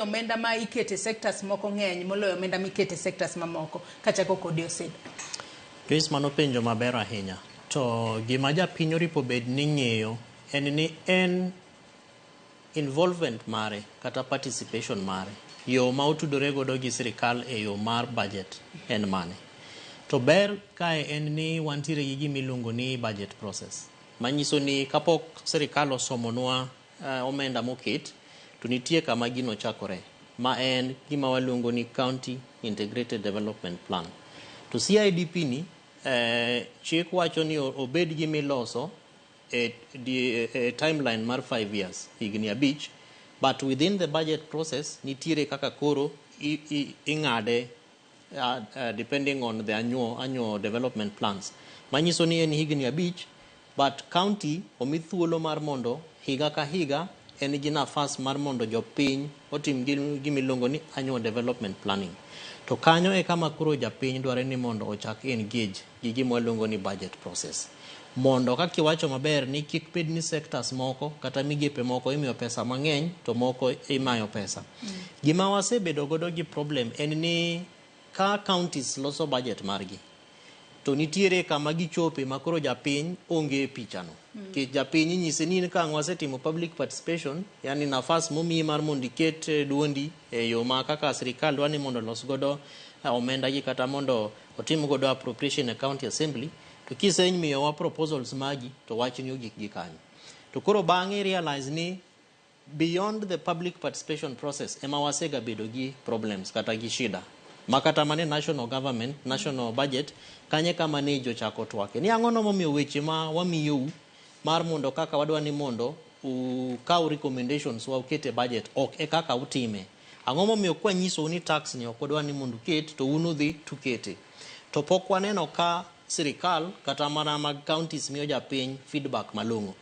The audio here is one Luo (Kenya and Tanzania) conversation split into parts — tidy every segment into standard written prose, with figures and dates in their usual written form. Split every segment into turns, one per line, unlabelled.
Omenda ma ikete sectors moko ng'eny moloyo omenda mikete sectors mamoko? Kachako kodi, Osido.
Joyce, mano penjo maber ahinya. To gima japiny oripo bed ni ng'eyo en ni en involvement mare kata participation mare, yo ma otudore godo gi sirikal e yo mar budget en mane. To ber kae en ni wantiere gi gima iluongo ni budget process. Manyiso ni kapok sirikal osomonwa omenda moket, to nitie kama gino chakore, ma en gima waluongo ni County Integrated Development Plan. To CIDP ni chik wacho ni obed gimiloso e timeline mar 5 years, higni 5, but within the budget process nitiere kaka koro ing'ade depending on the annual development plans. Manyiso ni en higni 5, but county omi thuolo mar mondo higa ka higa en gi nafas mar mondo jopiny otim gima iluongo ni annual development planning. To kanyo e kama koro japiny dware ni mondo ochak engage gi gima waluongo ni budget process. Mondo kaka iwacho maber ni kik bed ni sectors moko kata migepe moko imiyo pesa mang'eny to moko imayo pesa. Gima wasebedo godo gi problem en ni ka counties loso budget margi, to nitiere kama gichope ma koro japiny onge e pichano. Nikech japiny inyise ni in ka ang' wasetimo public participation, yani nafas momiyi mar mondo iket duondi e yo ma kaka sirikal dwa ni mondo olos godo omenda gi kata mondo otim godo appropriation e county assembly, to kisemiyowa proposals magi to wachni ogik gi kanyo. To koro bang'e realize ni beyond the public participation process ema wasega bedo gi problems kata gi shida ma kata mane national government, national budget kanye kama ne jochako twake ni ang'o no momiyo weche ma wamiyou mar mondo kaka wadwa ni mondo ukaw recommendations wa uket e budget ok e kaka utime. Ang'o momiyo kwanyisou ni tax ni ok wadwa ni mondo uket to un udhi tukete? To pok waneno ka sirikal kata mana mag counties miyo japiny feedback malong'o.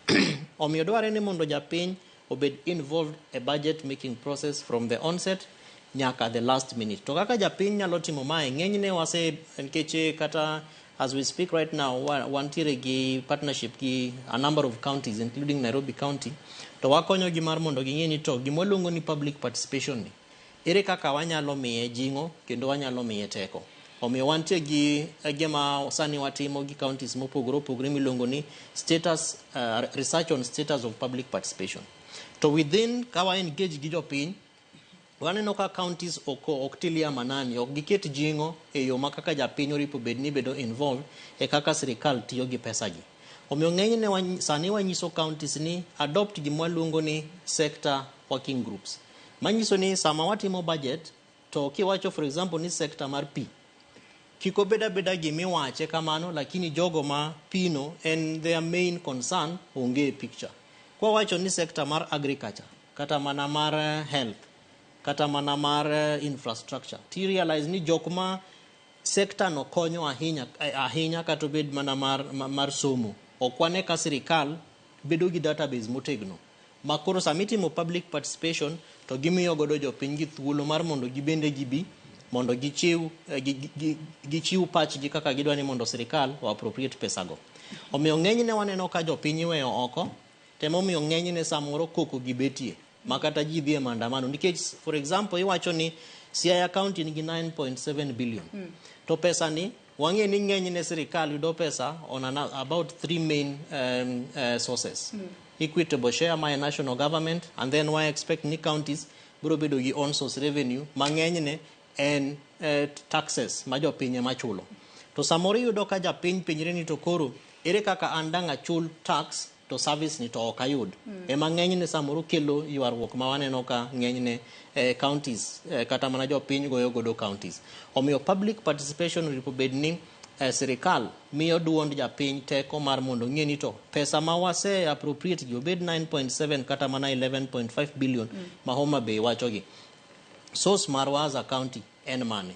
Omiyo dwarre ni mondo japiny obed involved e budget making process from the onset nyaka the last minute. To kaka japiny nyalo timo mae, ng'enyne wase nikech kata as we speak right now wantiere gi partnership gi a number of counties, including Nairobi County, to wakonyogi mar mondo ging'e ni to gima waluongo ni public participation ni ere kaka wanyalo miye jing'o kendo wanyalo miye teko. Omiyo wantie gi gima sani watimo gi counties mopogore opogore miluongo ni status research on status of public participation. To within ka wa engage gi jopiny, waneno ka counties ok tilia manani, ok giket jing'o e yo ma kaka japiny oripo bed ni bedo involved e kaka sirikal tiyo gi pesa gi. Omiyo ng'enyne sani wanyiso counties ni adopt gima waluongo ni sector working groups. Manyiso ni sama watimo budget, to kiwacho, for example, ni sector mar pi, kik obed abeda gimiwache kamano, lakini jogo ma pino en their main concern onge e picture. Kwawacho ni sector mar agriculture, kata mana mar health, kata mana mar infrastructure, ti realize ni jok ma sector no konyo ahinya ahinya, kata obed mana mar somo, ok wane ka sirikal bedo gi database motegno ma koro sama itimo public participation to gimiyo godo jopiny gi thuolo mar mondo gibende gibi mondo gichiw pachgi kaka gidwa ni mondo sirikal o appropriate pesa go. Omiyo ng'enyne waneno ka jopiny iweyo oko, temomiyo ng'enyne samoro koko gibetie ma kata ji dhi e maandamano, nikech, for example, iwacho ni Siaya County nigi 9.7 billion to pesa ni wang'e ni ng'enyne sirikal yudo pesa on about three main sources: equitable share ma e national government, and then wa expect ni counties biro bedo gi own source revenue ma ng'enyne en taxes ma jopiny ema chulo. To samoro iyudo ka japiny penjre ni to koro ere kaka an dang' achul tax to service ni to ok ayud? Ema ng'enyne samoro kelo ywaruok ma waneno ka ng'enyne counties kata mana jopiny goyo godo counties. Omiyo public participation oripo bed ni sirikal miyo duond japiny teko mar mondo ng'e ni to pesa ma wase appropriate gi, obed 9.7 kata mana 11.5 billion ma Homa Bay wacho gi, source marwa as a county en mane?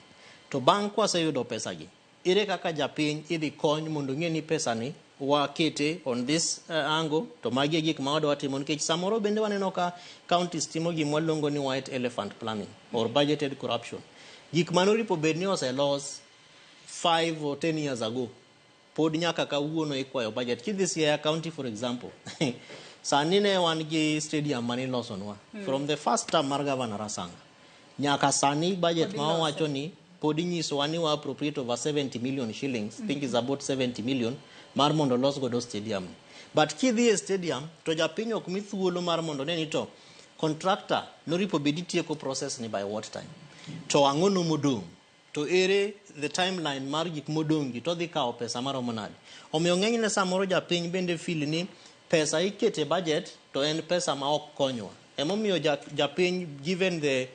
To bang' kwaseyudo pesa gi, ere kaka japiny idhi kony mondo ng'e ni pesa ni wakete on this angle, to magi e gik ma wadwa timo? Nikech samoro bende waneno ka counties timo gima waluongo ni white elephant planning or budgeted corruption. Gik manoripo bed ni oselos 5 or 10 years ago pod nyaka kawuono ikwayo budget. Kidhi Siaya County, for example, sani ne wan gi stadium manilosonwa from the first term mar Governor Rasanga. Nyaka sani budget
Pod
ma
ilose.
Wawacho ni pod inyisowa ni wa appropriate over 70 million shillings, think is about 70 million mar mondo los godo stadium. But kidhi e stadium to japiny ok mi thuolo mar mondo ne ni to contractor noripo bed itieko process ni by what time, to ang'o no modong', to ere the timeline mar gik modong' gi, to dhi kawo pesa maromo nade. Omiyo ng'enyne samoro japiny bende feel ni pesa ikete budget to en pesa ma ok konywa. Emomiyo japiny, given the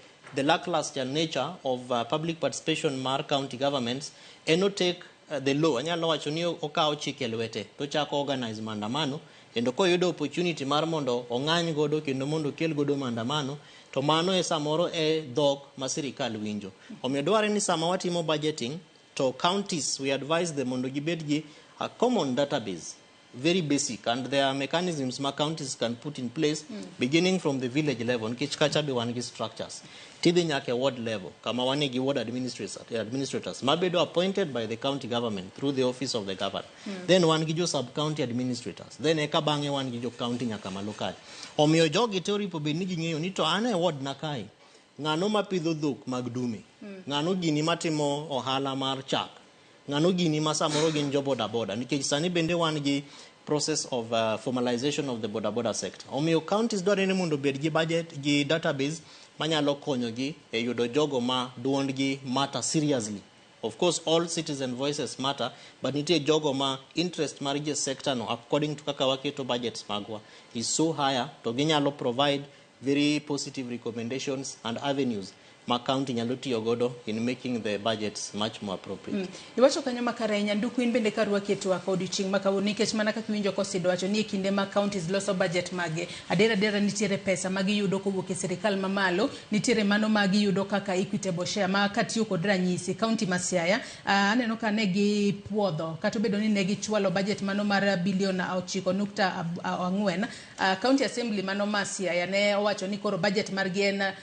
lackluster nature of public participation mar county governments, en o take the law, anyalo wacho ni okawo chik e lwete to chako organize maandamano, kendo koyudo opportunity mar mondo ong'any godo kendo mondo okel godo maandamano, to mano e samoro e dhok ma sirikal winjo. Omiyo dwarre ni sama watimo budgeting to counties, we advise them mondo gibed gi a common database, very basic, and there are mechanisms ma counties can put in place, beginning from the village level, nikech kacha be wan gi structures, tidhi nyaka e ward level kama wan gi ward administrators mabedo appointed by the county government through the office of the governor. Then wan gi jo sub county administrators, then eka bang'e wan gi jo county nyaka malo kae. Omiyo jogi te oripo bed ni ging'eyo ni to an e ward na kae, ng'ano mapidho dhok mag dume, ng'ano gini matimo ohala mar chak, ng'ano gini ma samoro gin jo boda boda, nikech sani bende wan gi process of formalization of the boda boda sector. Omiyo counties dwarore ni mondo obed gi budget gi database manyalo konyogi e yudo jogo ma duondgi matter seriously. Of course all citizen voices matter, but nitie jogo ma interest margi e sector no, according to kaka waketo budgets magwa, is so higher to ginyalo provide very positive recommendations and avenues ma county nyalo tiyo godo in making the budgets much more appropriate.
Iwacho kanyo makare ahinya. Nduku, in bende karwaki e twak odiochieng' ma kawuono, nikech mana kaka iwinjo kosido wacho ni e kinde ma counties loso budget mage, adier adiera nitiere pesa ma giyudo kowuok e sirikal mamalo, nitiere mano ma giyudo kaka equitable share. Ma katiyo kod ranyisi county ma Siaya, aneno ka ne gipuodho kata obedo ni ne gichwalo budget mano mar bilion 9.4, county assembly mano ma Siaya ne owacho ni koro budget margi en